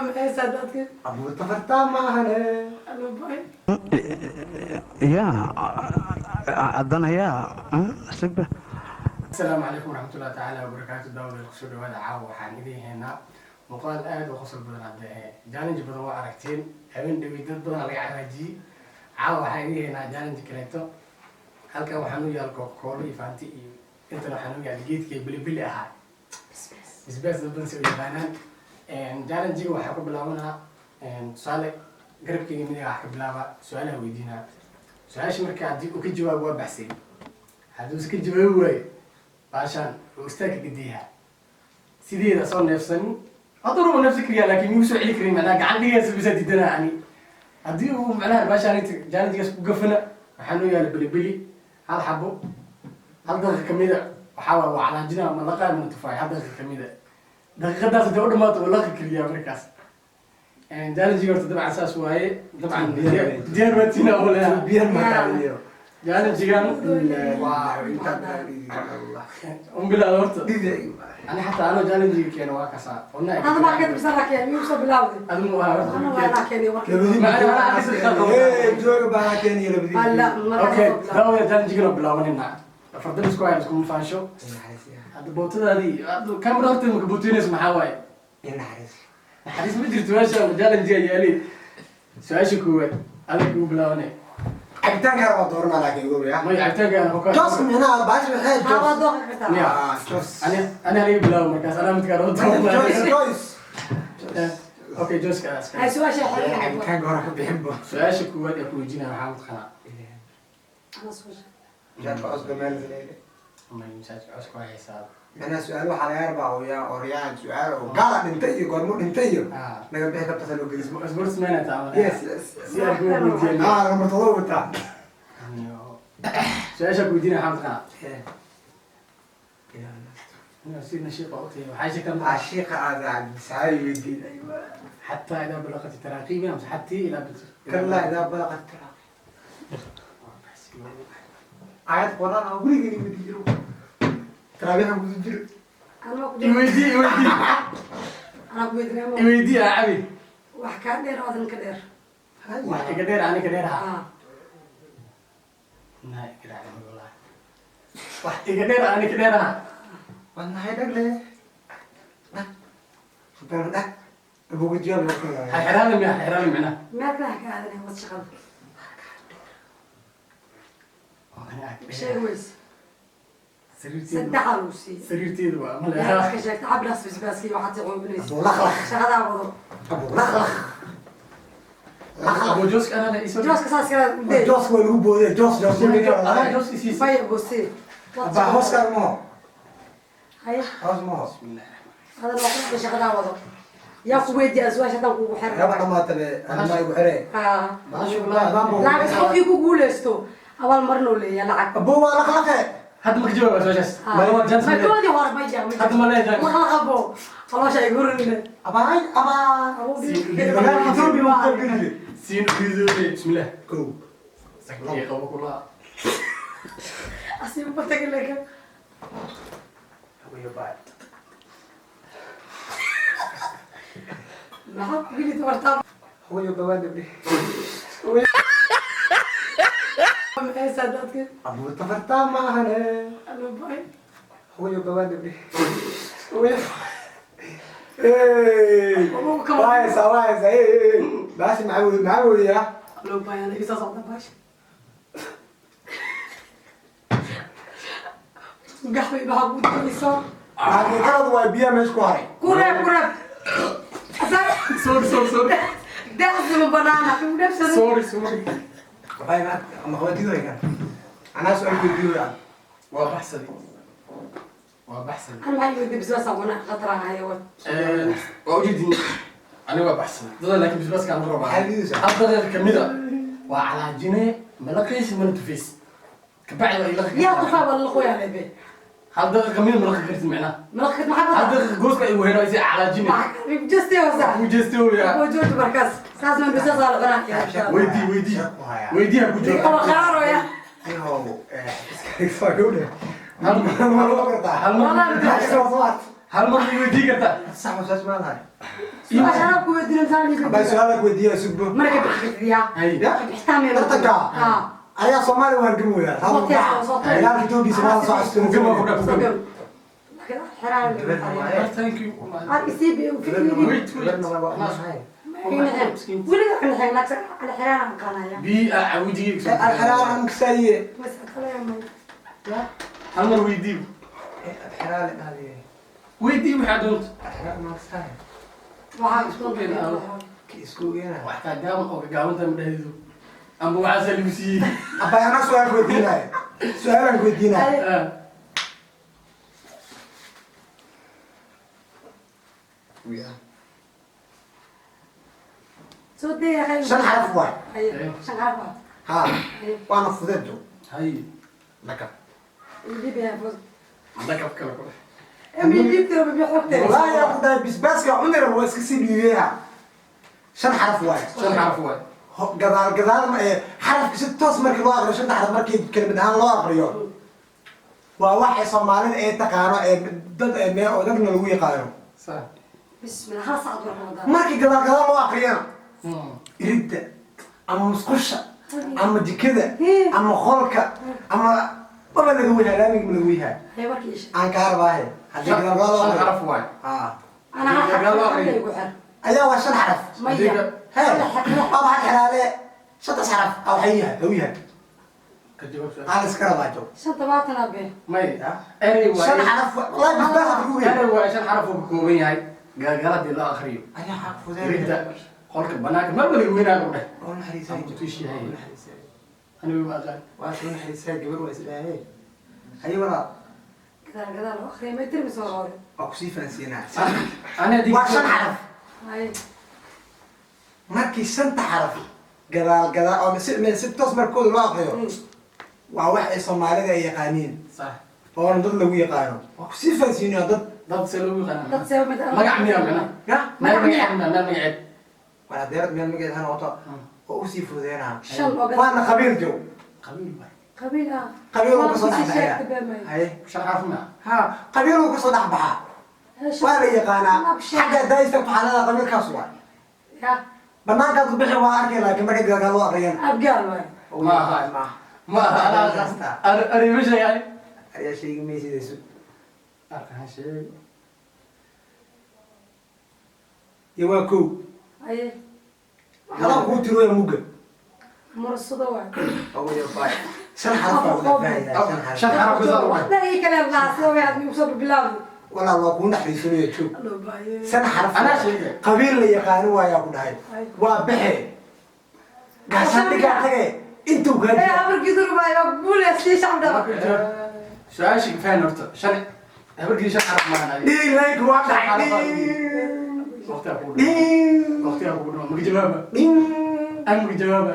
Maxay dadka? Abuurta fartaa maahane. Alubay. Yaa haddana yaa sigba. Asalaamu calaykum waraxmatullahi tacaala wabarakaatu. Daawadayaal, kusoo dhawaada. Caawa waxaan idiin haynaa muuqaal aada u qosol badan. Hadde challenge badan waa aragteen, habeen dhawey dad badan laga caraajiyey. Caawa waxaan idiin haynaa challenge kaleeto. Halkan waxaan u yaal Coca-Cola iyo Fanta, iyo intan waxaan u yaal geedkii bilibili ahaa, bisbaas dad badan si u yaqaanaan. Challenge-ga waxaa ku bilaabanaa, tusaale, garabkeyga midiga waxaa ka bilaaba su-aalaha weydiinaa. Su-aasha marka haddii uu ka jawaabo waa baxsay, hadduuse ka jawaabi waayo baashaan oo istaagka gediyaha sideeda soo neefsanin. Hadduu rabo neefsan kariyaa, laakiin muu soo celi karin, macnaha gacan dhigaysa bisa diidana. Ani haddii uu macnaha baashaan inta challenge-gaas ku gafana, waxaa noo yaala belibeli hal xabo. Hal daqiiqa kamida waxaa waa calaajina ma laqaa mana tufaay. Hal daqiiqa kamida, daqiiqadaas hadii u dhamaato waa laqi kariyaa. Markaas challenge horta dabcan saas waaye. Dabcan diyaar baatiina oo leeyahay. Challenge-gan waa un bilaad horta. Ani xataa anoo challenge-ga keeno waa kasaa. Hada maa ka dibsan laakiin miyuu soo bilaawday? Adigu waa horta. Ana waa laa keenay warka. Alla. Okay, daawada, challenge-gan oo bilaabanayna. Fardan isku haya iskuma faansho. Hadda bootadaadii camera horteeda maka booteynayso, maxaa waaye? Naxariis ma jirto meesha challenge-ga yaali. Su-aasha koowaad adag kugu bilaabanay. Cabitaanka waa dooranaa, laakiin ogow ya. May, cabitaanka. Jos micnaha baashi waxay Ha, waa jos. dooqi kartaa. Miya? Ah, jos. Ani haliga bilaabo markaas, anaa midkaa rabo. Jos, jos. Okay, joska aska. Hay, su-aasha xeelka. Cabitaanka hore ka bixin bo. Su-aasha koowaad ee ku weydiinaya waxaa mataqaanaa? Ana su-aasha. Jaadka cosba meel zaleele. May, masaajka coska waa haysaa. Micnaha su-aal waxaa laga rabaa oo yaa oryaan su-aal oo gaala dhintay iyo goormo dhintay iyo Ah. naga bixi kabtasa loo gelis. Sportsman taa. Yes. Si aan kugu weydiiyo. Ah, lambar 7 wataa. Su-aasha ku weydiinaya waxaa mataqaanaa? Si nashiiqa u tahay waxay sheegtaa. Caashiqa aada cabdisaxaabi weydiin. حتى إذا بلغت التراقي أم حتى إلى كلا إذا بلغت التراقي. Aayad quraan ah weligay weydiin jiro, taraabiixan kusi jiro. Ana ku iweydii, iweydii. Ana ku weydiinaya ma? Iweydii aa cabi. Wax kaa dheer oo adan ka dheer. Wax iga dheer ani ka dheer ha? Ah. Naa iga dheer wallahi, wax iga dheer ani ka dheer ha? Wadnahay dhagle haddana dhag abugajiyaal. Ha xiraali miya? Xiraali micnaha. Meel kale ha ka aadanay, wad shaqada. Sheeg weys. Sariirteedu. Saddexaa lagu siiyey. Sariirteedu waa ma yaa leeyahay. Iska sheegta cablaas bisbaaskii waxaad cuubinaysa. Abu laqlaq. Shaqadaa wado. Abu laqlaq. Abu Joska anaa la isoo. Jooska saas kale u dee. Jos waa lagu boodee, jos jos. Anaa Jos isiisa. Faya boosee. Abaa hooskaan maho. Haya. Hoos maho. Hadan waa ku shaqadaa wado. Yaa ku weydiiya su-aasha haddaan kugu Yaba xiran? dhamaatale anima igu xiree. Ah. Lacag. Laakiin qofkii ku guuleysto abaal marin oo leeyahay lacag. Abu waa laqlaqe. Hadda ma ka jawaaba su-aashaas? Ah. Ma waa chance? Ma koodii hore ma jaa. Hadda ma leeyahay chance? Laqlaqabo caloosha ay gurinle. Abaay abaa. Magaalka Ethiopia waa ka geliye. Siin uridoobe, bismillah. Kow. Saktiga qabo kulaha. Asiba batagi leka. Hooyo baay. Maxaa ku geli doortaa? Hooyo bawaan dabdhe. Maxay dadka? Abuurta fartaa maahane. Alubay. Hooyo bawaan dabdhe. Waaysa waaysa, baashi maxaa wadi, maxaa wadiyaa? Alubay, ana isa socda baash. Gaxwi maxaa ku dayso? Xaqiiqadu waa biyaha meesha ku haray. Ku reeb, ku reeb. Sorry, sorry, sorry. Deeqsi ma banaana. Ku dheebsada. Sorry, sorry. Wallahi ma ama qabantidu hay kan anaa su-aal weydiiyo. Waa baxsaday, waa baxsaday. Ana maxaa yimid bisbaas aan cunaa khatar aan hayo wad. Waa ujeedin, aniga waa baxsaday dada, laakiin bisbaaska aan rabaa. Maxaa liidaysaa? Hal daqiiqa kamida waa calaajine, malaqaysi mana tufaysi, kabacdi waa ilaqi. Yaa tufaa wala laqoyaa lebe. Hal daqiiqa kamida malaqi kartid micnaha. Malaqad maxaa Hal badaa? daqiiqa gooska ay weheno isi calaajine. Just wasa. Ku jeestooya. Ku jooji markaas. Saas ma bisbaas aan cunaa. Weydii, weydii, weydii, ha ku Qaba jawaab. qaaro ya. Yahow, iska gowdhe. Hal Ma loo kartaa? Hal mar. Wallahi. Hal mar ma weydii kartaa? Sax, saas ma lahay. Su-aasha anaa ku weydiinan saan ii Abaa weydiiyo. su-aala ku weydiiyaa sugbo. Marka bixi Hay. Ya. Tartanka. Ah. Ayaa Soomaaliya u hargami weyaa. Soo teeso, soo teeso. Dagaalka Itoobiya Soomaaliya soo Ku gam, ku gam, ku Soo gam. gam. Laakiin xiraan Gabar waaye. Thank you. Aad isii Wait, wait. weliga aan naagsa aan xiraan aan qaanaya. Bi wejigiisa. Alxiraal aan kasaaye. Bas kale ma. Hal mar weydii. Alxiraal dhaliye. Weydii waxaa doonto. Alxiraal ma kasaaye. Waxaa isku Ki isku geena. Wax kaa gaaban oo gaaban tahay ma dhahayso. Amba waxaasa lagu siiyey. Abaa anaa su-aal ku weydiinaya. Su-aalaan ku weydiinaya. Ah. Soo dee. Shan xaraf waay. Shan xaraf waay. Ha. Waana fudeed. Hay. Lakab. Idib fud. Lakab kale ku dheh. Emi idibta bi xogta. Wallaahi yaa ku dhahay bisbaaska cunira waa iska sii dhiibeeya. Shan xaraf waay. Shan xaraf waay. Gadaal gadaal xarafka si toos markii loo aqriyo, shanta xaraf markii kelimad ahaan loo aqriyo, waa waxay Soomaalida ay taqaano ee dad ee meel oo dadna lagu yaqaano. Sax. Bismillah, hal sacad war Ramadaan. Markii gadaal gadaal loo aqriyana, iridda ama musqusha ama jikada ama qolka ama maba laga weyhaa, laamiga ma laga weyhaa. Hay warkii isha. Aan kaa rabaahe haddii gadaal gadaal loo Shan aqriyo. xaraf waay. Haa. Ana hal Gadaal loo xaraf aqriyo. ku xir. Ayaa waa shan xaraf. Maya. Hee, waa waxaan xiraale shantaas xaraf aa waxay yahay haw yahay. Ka jawaab su'aal. Aan iska rabaa joog. Shan tobaatan abe. May. Erey waay. Shan xaraf wallahi bisbaas lagu weyn. Erey waay, shan xaraf uu ka kooban yahay. Gaalgaaladii loo akhriyo. Ayaa xaq fudeed. Iridda, qolka banaanka meel waliga weynaa ku dheh. Oo naxariisay. Aan ku tuushiyahay. Oo naxariisay. Anigu ma aqaan. Waa soo naxariisay, gabar waa isdhaahee. Haye walaal. Gadaal gadaal loo aqriyo may tirmi soo hore. Waa kusii fahansiinaa. Ani haddii Waa shan xaraf. Hay. Markii shanta xaraf gadaal gadaal oo si toos markooda loo aqriyo, waa wax ay Soomaalida ay yaqaaniin Sax. oona dad lagu yaqaano. Waa kusii fahansiinaa dad. Dad see lagu yaqaanaa. Dad see mid Magac miyaa macnaha? Ya. Meel magaceed miyaa, meel magaceed. Waa deerad meel magaceed ha noqoto oo usii fududeynaa. Shan oo gadaal. Waana qabiil joog. Qabiil waay. Qabiil ah. Qabiil uu kasoo Waa dhex kusii baxaya. sheegta bee may. Haye. Shan xaraf miyaa? Ha, qabiil uu kasoo dhex baxaa. Waa la yaqaanaa. Xagga daayista waxaa leedahay qabiilkaas waa. Ya. Banaankaad ku bixi waa arkay, laakiin markay gadaal loo aqriyana. Abgaal waay. Ma aha. Ma aha. Ari ma sheegay. Ayaa sheegi maysidaysu. Arkaan sheegay. Iyo waa kow. Haye. Hadaa kuu tirooya mugga. Mursado waay. Shan xaraf baa wada faa'iidaa, shan xaraf. Shan xaraf gudaha waay. Waxna ii kale lahaa way aad soo bilaawday. Walaal waa kuu naxariisanaya joog. Loo baaye. Shan xaraf. Anaa sheegay. Qabiil la yaqaano waayaa ku dhahay. Waa baxe. Gaashaan dhigaa tage. Intuu kaa Ee jira. habar gidur waay waa guuleystay shacabka. Marka jawaab. Su-aashii fahan horta. Shan habarkii shan xaraf maahan adiga. Dhiig like waa dhacay. Waqtigaa kugu dhuma. Dhiig. Waqtigaa kugu dhuma. Maka jawaaba. Dhiig. Aan maka jawaaba.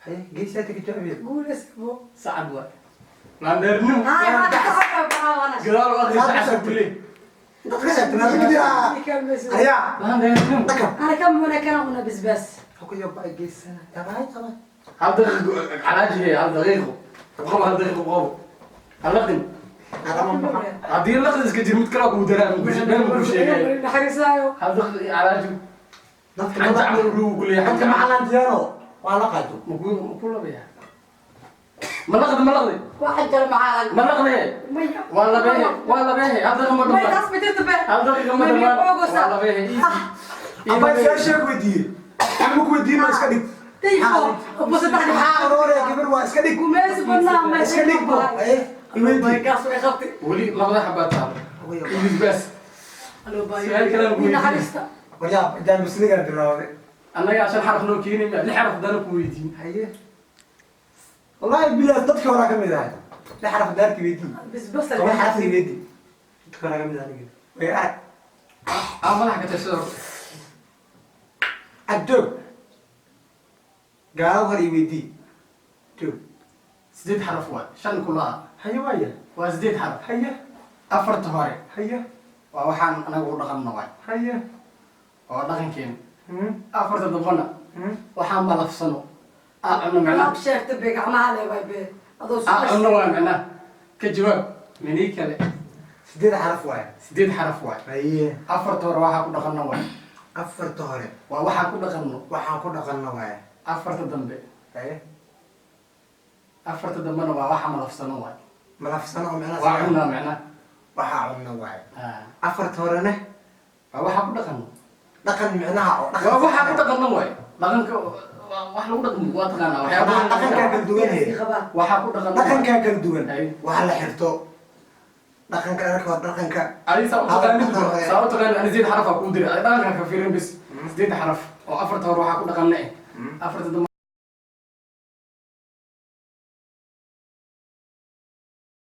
Haye, geesaa taga jawaabeed. Guuleystay bo. Sacad waay. Laandeernimo. Haay ma ka socda. Gadaal u akhri sacad ku leey. Intaad ka sheegtay, meesha ka jira. Ayaa. Laandeernimo. Dhakab. أنا كم هنا كان هنا بسباس. Xukuyo baa geesana. Tabaay, tabaay. Hal daqiiqo calaajihe, hal daqiiqo. Qabo hal daqiiqo qabo. Hal laqin. Haddii laqin iska jir mid kale kugu daraa meel ma ku sheegay. Naxariisaayo. Hal daqiiqo calaaji. Dadka Xanta camal uu ku leeyahay. Dadka macallaan diyaano. Waa la qaato. Ma ku ma ku labaya. Ma laqdi ma laqdi. Waxaan jira macalin. Ma laqdi. Maya. Waa labehe waa labehe hal daqiiqo ma May dhammaan. taas ma jirto be. Hal daqiiqo ma dhammaan. Waa labehe. Abaa su-aasha ku weydiiyey. Ama ku weydiin waa iska dhig. Tayfo. Abu saddex. Maxaa arooraya gabar waa iska dhig. Gumaysi badnaa ma Iska dhig bo. Haye, i weydii. Gaas way qabtay. Weli labada xabaa taalo. Ibis baas. Su'aal kale aan ku weydiiyey. Naxariista. Waryaa, jaamisnigaa bilaawday. Annagaa shan xaraf noo keeni ma lix xaraf haddana ku weydiin. Haye. Wallaahi bilaas dadkii horaa ka mid ahay. Lix xaraf daarkii weydii. Bisbas. Toban xarafkii weydii. Dadkii horaa ka mid ahay aniga. Way arag. Aan madaxa ka tirsada horta. Addoog. Gaalada hor i weydii. Joog. Sideed xaraf waay. Shan kulaha. Haye waaya. Waa sideed xaraf. Haye. Afarta hore Haye. waa waxaan anagu u dhaqanno waay. Haye. Waa dhaqankeena. Hmm. Afarta dambana Hmm. waxaan malafsano. Aan cunno macnaha. Alaab sheegta be gacmaha le way be. Adoo Aan cunno waay macnaha. Ka jawaab. Minii kale. Sideed xaraf waaye. Sideed xaraf waay. Haye. Afarta hore waxaa ku dhaqanno waay. Afarta hore. Waa waxaa ku dhaqanno. Waxaan ku dhaqanno waaye. Afarta dambe. Haye. Afarta dambena waa waxa malafsano waay. Malafsano oo micnaha? Waa cunnaa macnaha. Waxaa cunno waaye. Ah. Afarta horene? Waa waxaa ku dhaqanno. Dhaqan micnaha oo dhaqan. Waa waxaa ku dhaqanno waay. Dhaqanka waa wax lagu dhaqmo, waa taqaanaa waxyaabaha. Dhaqankaa kala duwan he. Qabaa. Waxaa ku dhaqanno waay. Dhaqankaa kala duwan. Haye. Waxa la xirto, dhaqanka dharka waa dhaqanka. Adi saa u taqaanid. Dhaqan hore. Saa u taqaanid, ani sideed xaraf aa kuu diray. Adi dhaqanka ka fiirin bis. Sideed xaraf oo afarta hore waxaa ku dhaqanna eh, afarta dambe.